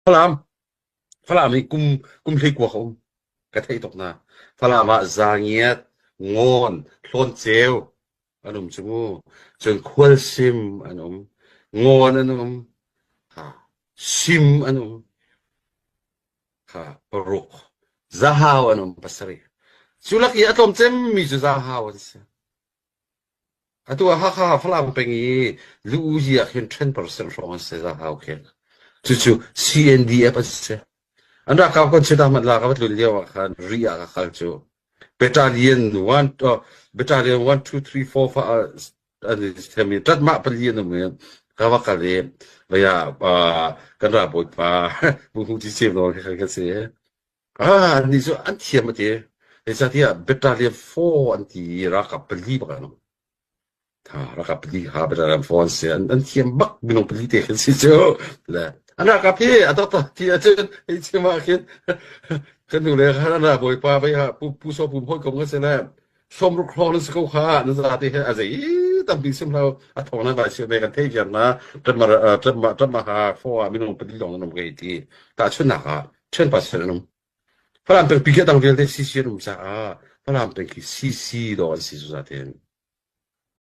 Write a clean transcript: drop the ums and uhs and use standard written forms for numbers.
Falam Falam hi kum kum hleikua ka um. Ka theih tuk na. Falam ah Zangiat, Ngawn, Hlawnceu an um cu mu. Cun Khualsim an um. Ngawn an um. Ha. Sim an um. Ha. Paruk. Zahau an um pasarih. Cu lak i a tlawm cemmi cu Zahau an si. Atu ah Hakha Falam peng i lu-uzi ah khin 10% hrawng an si Zahau khi. Cucu CNDF an si. An ralkap kan si hmanh la ka va tlun lio ah khan ri ah ka kal cu. Battalion 1 uh, battalion 1 2 3 4 5 an i them i tatmah pali an um i ka va kal i vaya kan ra bawipa bu hu ti sem nawl khi kan si. Ah, annih cu an thiam a ti. Zeicahtiah battalion 4 an ti i ralkap pali bak an um. Ha, ralkap pali kha battalion 4 an si. An, an thiam bak minung pali te khin si cu. Le an ralkap hi a taktak ti ahcun hei chim ah khin kan nu le khan an ra bawipa vei ha pu pu so pum hawi kom kan si le sawmruk hrawng nan si ko kha nan zate he a zei tampi sim hlo a thong nan vai sil ve kan thei viar na ṭamma ṭamma ṭamma ha fo ah minung pali lawng nan um ka hei ti tahchunhnak ah ṭhen pa an um Falam peng pi dang vialte CC an um caah Falam peng khi CC dawh an si cu zaten.